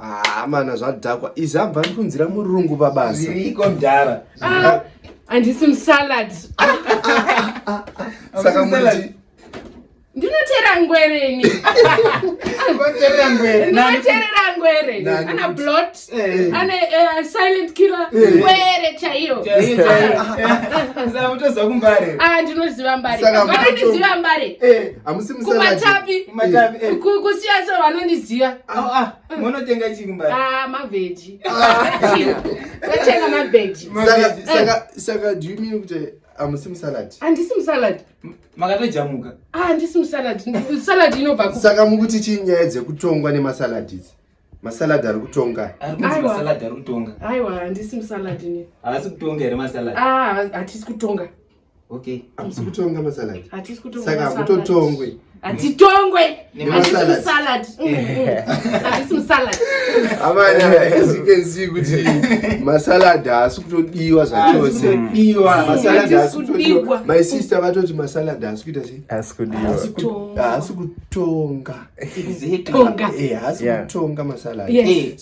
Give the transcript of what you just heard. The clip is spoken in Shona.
Ah, mana zvadhakwa. Izambva ndikunzira murungu pabasa. Zviriko mdhara. Ah, handisi musalad. Saka muti Ndinoteera ngwere ini. Ndinoteerera ngwere. Ndinoteerera ngwere. Nani Ana kuti? blot. Eh. Ane silent killer. Eh. Ngwere chaiyo. Chaiyo, chaiyo. Saka mutoziva kumbare. Ah, ndinoziva mbare. Saka Vanondiziva mbare. Eh, hamusi musalad. Kumatapi. Kumatapi, eh. Kusiya so vanondiziva. Ah, ah, munotenga chii kumbare? Ah, mavheji. Vatenga mavheji. Saka saka saka do you mean kuti hamusi musalad? Handisi musalad. Makatojamuka. Ah, handisi musalad. Salad inobva ku. Saka mukuti chii nyaya dzekutongwa nemasalad idzi? Masalad ari kutonga. Ari kunzi Aiwa. masalad ari kutonga. Aiwa, handisi musalad ini. Haasi kutonga here masalad? Ah, hatisi kutonga. Okay. Hamusi kutonga masalad. Hatisi kutonga. Saka masalad. hamutotongwe. Hatitongwe. Handisi Nemasalad. musalad. Handisi musalad. Amana, as you can see kuti masalad haasi kutodiwa zvachose. Kudiwa. Masalad Hatisi haasi kutodiwa. kudiwa. My sister vatoti masalad haasi kuita sei? Asi kudiwa. Kutonga. Haasi kutonga. Exactly. Tonga. Eh, haasi kutonga masalad. Yes. Eh.